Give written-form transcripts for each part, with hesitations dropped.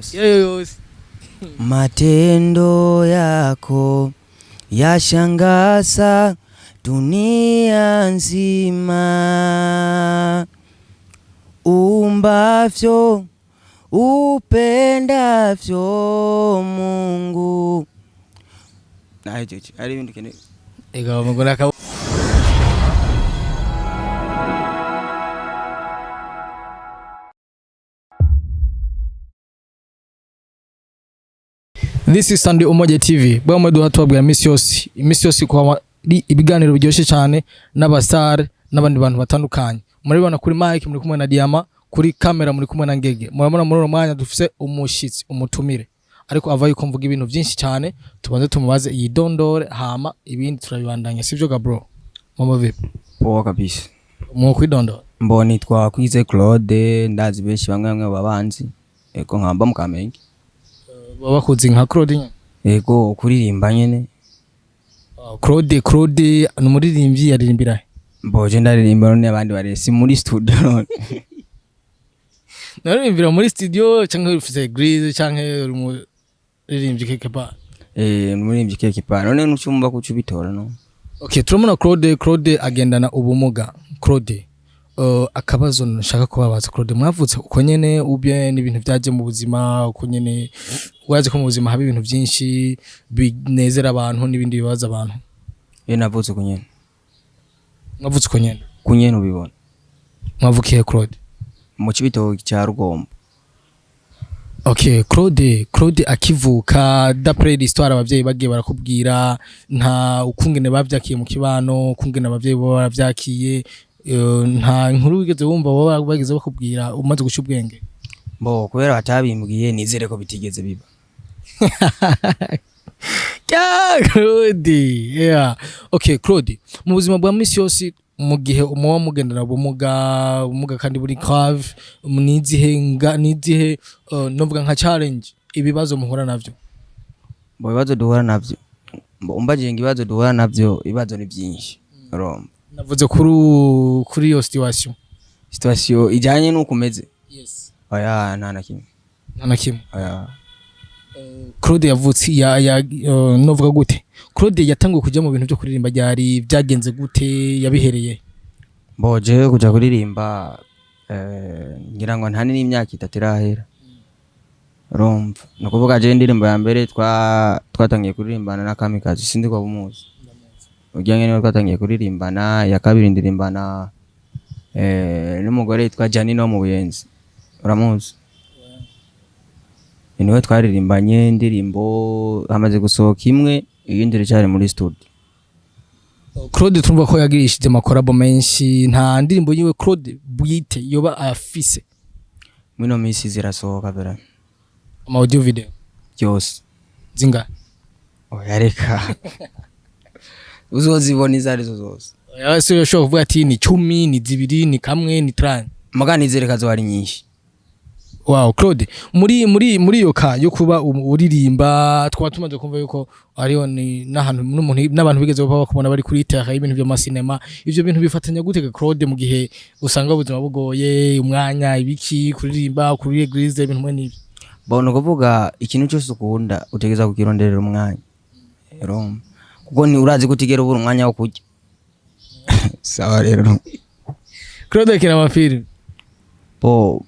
Yose. Iyo yose. Matendo yako yashangaza dunia nzima, umbavyo upendavyo Mungu. Nahejeje, ari ibindi ukeneye? Ega mugore akaba. This is Sunday Umoja TV. Bwa mwe duha tubabwira imisi yose. Imisi yose kwa ari ibiganiro biryoshye cyane n'abastar n'abandi bantu batandukanye. Murabibona kuri mic muri kumwe na Diama, kuri kamera muri kumwe na Ngege. Murabona muri uno mwanya dufise umushitsi, umutumire. Ariko ava yuko mvuga ibintu byinshi cyane, tubanze tumubaze yidondore hama ibindi turabibandanya. Sivyo ga bro? Mama vipi? Poa kabisa. Mwo kwidondora. Mbo nitwa Kwize Claude, ndazi benshi bamwe bamwe babanzi. Ego nkamba mu Kamenge. Baba bakuzi nka Claude nyene. Ego kuririmba nyene. Ah, Claude ni umuririmbyi yaririmbira he? Mbo je ndaririmba none abandi baresi muri studio none. Naririmbira muri studio canke ufise église canke uri umuririmbyi quelque part? Umuririmbyi keke pa. None nucumba kuca ubitora no. Okay, turabona Claude agendana ubumuga. Claude, akabazo nshaka kubabaza Claude, mwavutse uko nyene ubye n'ibintu byaje mu buzima uko nyene? Urazi ko mu buzima haba ibintu byinshi binezera abantu n'ibindi bibaza abantu. Navutse kunyene. Mwavutse uko nyene? Kunyene ubibona. Mwavukiye Claude? Mu Cibitoke cya Rugombo. Okay, Claude akivuka, d'après l'histoire abavyeyi bagiye barakubwira, nta ukungene bavyakiye mu kibano, ukungene abavyeyi bo baravyakiye, nta nkuru wigeze wumva baba bageze bakubwira umaze guca ubwenge? Mbo kubera batabimbwiye nizere ko bitigeze biba. Yeah, Claude, yeah. Okay, Claude, mu buzima bwa misi yose mu gihe umuba mugendana ubumuga kandi buri grave, nizihe nga nizihe novuga nka challenge, ibibazo muhura navyo? Mbo ibibazo duhura navyo. Mbo umbajiye ngo ibibazo duhura navyo, ibibazo ni byinshi. Urumva. Navuze kuri iyo situation. Situation ijanye n'uko umeze. Yes. Oya, nta na kimwe. Nta na kimwe? Oya. Claude yavutse ya novuga gute, Claude yatanguye kujya mu bintu byo kuririmba ryari? Byagenze gute? Yabihereye? Mbo jewe kuja kuririmba ngira ngo ntani n'imyaka 3 irahera. Urumva. Ni ukuvuga jewe indirimbo ya mbere twatangiye kuririmbana na Kamikazi, sindi ko bumuzi. Urya nyene twatangiye kuririmbana, ya kabiri ndirimbana n'umugore yitwa Janine wo mu Buyenzi. Uramuzi? Niwe twaririmbanye indirimbo, hamaze gusohoka imwe, iyindi iracari muri studio. Claude turumva ko yagirishije amakorabo menshi, nta ndirimbo yiwe Claude bwite yoba afise? Mwino misi zirasohoka vera. Ama audio video? Byose. Zingahe? Oya reka. Uzozibona izo arizo zose. Oya, se ushobora kuvuga ati ni 10, ni 2, ni kamwe, ni 30? Muga nizere ko azoba ari nyinshi. Wow, Claude, muri iyo ka yo kuba uririmba, twaba tumaze kumva yuko ariyo ni n'ahantu n'umuntu n'abantu bigeze baba bakubona bari kuri terrain y'ibintu by'amasinema. Ivyo bintu bifatanya gute ga Claude, mu gihe usanga ubuzima bugoye, umwanya ibiki, kuririmba kuri église, ibintu mwe n'ibyo? Bona kuvuga ikintu cyose ukunda utegeza kukironderera umwanya. Urumva. Kuko ni urazi ko utigera ubura umwanya wo kurya. Sawa rero. Claude akina amafilm? Bo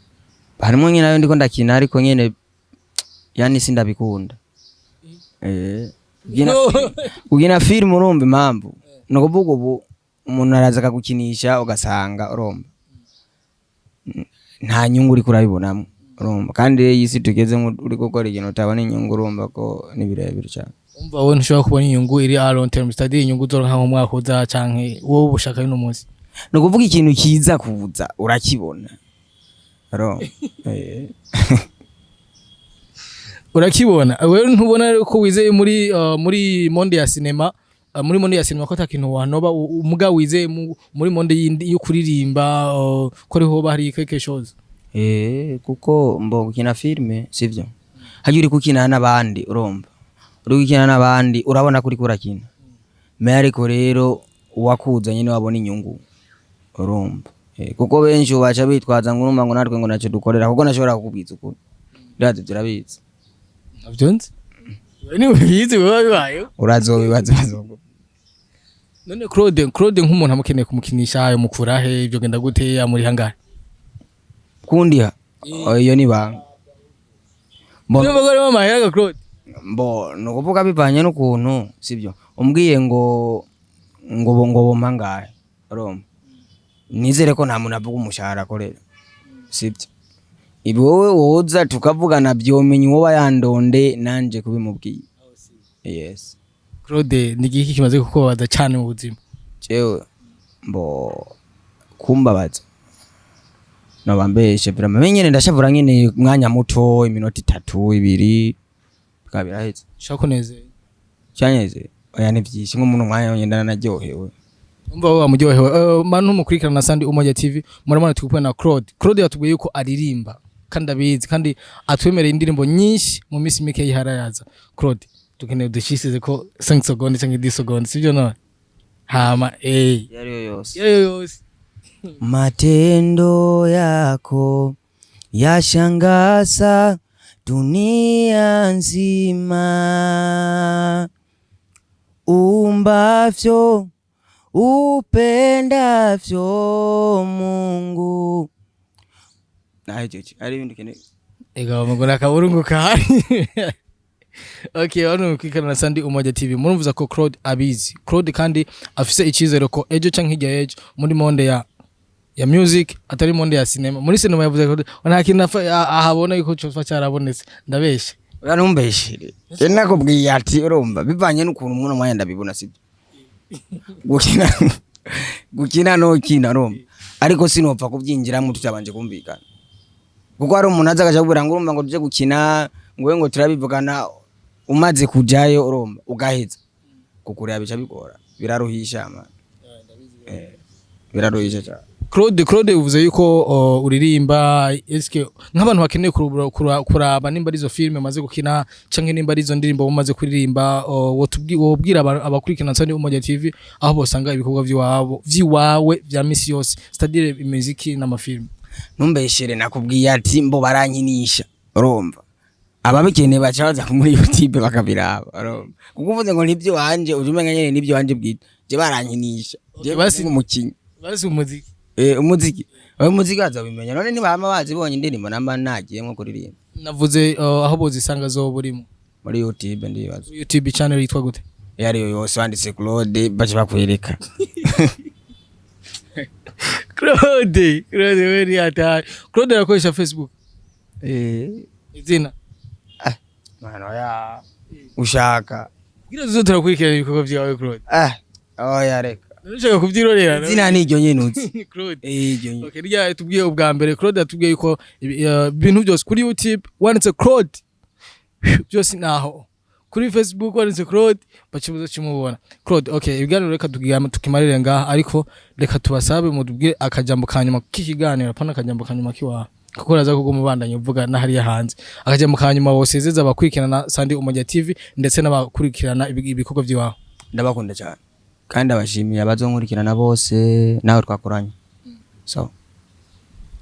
harimo nyine nayo ndiko ndakina ariko nyene yani sindabikunda. No. Kugina film urumva impamvu. Ni ukuvuga ubu umuntu araza akagukinisha ugasanga urumva nta nyungu uriko urabibonamo urumva, kandi rero iyi si tugezemo uri gukora ikintu utabona inyungu urumva ko ni birebire cyane. Umva, wowe ntushobora kubona inyungu iri a long term, c'est-à-dire inyungu uzoronka nko mu mwaka uza canke wowe ubushaka uno munsi? Ni ukuvuga ikintu kiza kuza urakibona. Urumva? Urakibona. Wewe ntubona rero ko wizeye muri monde ya cinema, muri monde ya cinema ko ata kintu wanoba umuga wizeye muri monde yindi yo kuririmba, ko ariho hoba hari quelque chose? Kuko mbo gukina filme sivyo, hajya uri gukina n'abandi urumva, uri gukina n'abandi urabona ko uriko urakina me, ariko rero uwakuzanye niwe abona inyungu urumva. Kuko benshi baca bitwaza ngo urumva ngo natwe ngo ntacyo dukorera, kuko nashobora kukubwiza ukuri. Ndazi urabizi. Navyo nzi, ni ubizi biba bibayeho. Urazobibaza, bazokubwira. None Claude nk'umuntu amukeneye kumukinisha, ayo mukura he? Ibyo genda gute? Amuriha ngahe? Kundiha? Iyo ni banga. Mbo Niba bagore amahera ga Claude. Mbo ni ukuvuga bivanye n'ukuntu, sibyo? Umbwiye ngo bompa ngahe, urumva nizere ko nta muntu avuga umushahara akorera, sibyo? Ibi wowe woza tukavugana, byomenya uwo yandonde nanje kubimubwiye, yes. Claude, ni igiki kimaze kukubabaza cyane mu buzima? Jewe mbo kumbabaza noba mbeshe vraiment. Nyene ndashavura nyene umwanya muto, iminota 3, 2, bikaba biraheze. Ushaka kunezera? Cyanyeze? Oya, ni vyinshi, nko muno mwanya nyene ndanaryohewe. Umva wowe wamuryohewe. Manu mukurikirana Sandi Umoja TV, murabona turi kumwe na Claude. Claude yatubwiye yuko aririmba kandi abizi, kandi atwemereye indirimbo nyinshi mu minsi mike yiharayaza. Claude, dukeneye dushisize ko 5 secondes cyangwa 10 secondes, sibyo? None hama iyo ariyo yose. Iyo yose. Matendo yako yashangaza dunia nzima, umbavyo upendavyo Mungu. Nahejeje, ari ibindi ukeneye? Ega mugona akaburungu kahari. Okay, hano mukurikirana na Sandi Umoja TV, murumvuza ko Claude abizi. Claude kandi afise icyizere ko ejo canke hirya y'ejo muri monde ya music, atari monde ya cinema. Muri cinema yavuze ko nta kintu ahabona yuko cofa cyarabonetse. Ndabeshe? Oya, ntumbeshere. Je nakubwiye ati urumva bivanye n'ukuntu muno mwanya ndabibona, sibyo? Gukina no kina, urumva, ariko sinopfa kubyinjiramo tutabanje kumvikana, kuko hari umuntu aza akaja kubwira ngo urumva ngo tuje gukina, ngo we ngo turabivugana, umaze kujayo urumva ugaheza kukureba bica bigora, biraruhisha man. Biraruhisha cyane. Claude, uvuze yuko uririmba. Eske nk'abantu bakeneye kuraba nimba ari izo filme maze gukina canke nimba ari izo ndirimbo mumaze kuririmba, wobwira abakurikirana Sandi Umoja TV aho bosanga ibikorwa vy'iwabo vy'iwawe vya misi yose, c'est-à-dire imiziki n'amafilme? Ntumbeshere, nakubwiye ati mbo barankinisha, urumva ababikeneye baca baza muri YouTube bakabiraba, urumva, kuko uvuze ngo nibyo wanje uje umenya nyene nibyo wanje bwite, je barankinisha je. Umukinyi. Basi umuziki. Umuziki, oyo umuziki bazabimenya none nibama bazibonye indirimbo namba nagiyemwo kuririmba. Navuze aho bozisanga zoba urimo. Muri YouTube ndibaza. YouTube channel yitwa gute? Iyo ariyo yose wanditse Claude baca bakwereka. Claude we ni hatari. Claude arakoresha Facebook? Eh. Izina? Mwana, oya, ushaka Kugira tuzo turakurikirana ibikorwa vyawe, Claude. Ah, oya, reka. Ushaka kuvyirorera? Izina ni iryo nyene uzi. Claude. Eh, iryo nyene. Okay, rya tubwiye ubwa mbere, Claude yatubwiye yuko ibintu byose kuri YouTube wanditse Claude byose naho, kuri Facebook wanditse Claude bakibuza kimubona Claude. Okay, ibiganiro reka tugiyama tukimarire ngaha, ariko reka tubasabe mutubwire akajambo kanyuma k'ikiganiro, apana akajambo kanyuma kiwawe, kuko uraza kuguma ubandanya uvuga na hariya hanze. Akajambo kanyuma wosezeza abakurikirana Sandi Umoja TV ndetse n'abakurikirana ibikorwa by'iwawe. Ndabakunda cyane kandi abashimiye abazonkurikirana bose nawe twakoranye, so.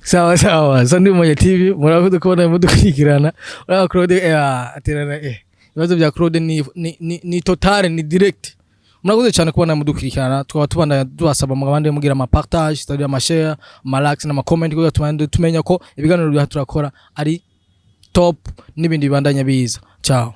Sawa sawa, Sandi Umoja TV, murakoze kubona mudukurikirana. Uriya Claude aterana ibibazo bya Claude ni totale, ni direct. Murakoze cyane kubona mudukurikirana, tukaba tubandanya tubasaba mugabande mugira ama partage, c'est-à-dire ama share, ama likes n'ama comment, kugira tubande tumenya ko ibiganiro bya turakora ari top n'ibindi bibandanya biza. Ciao.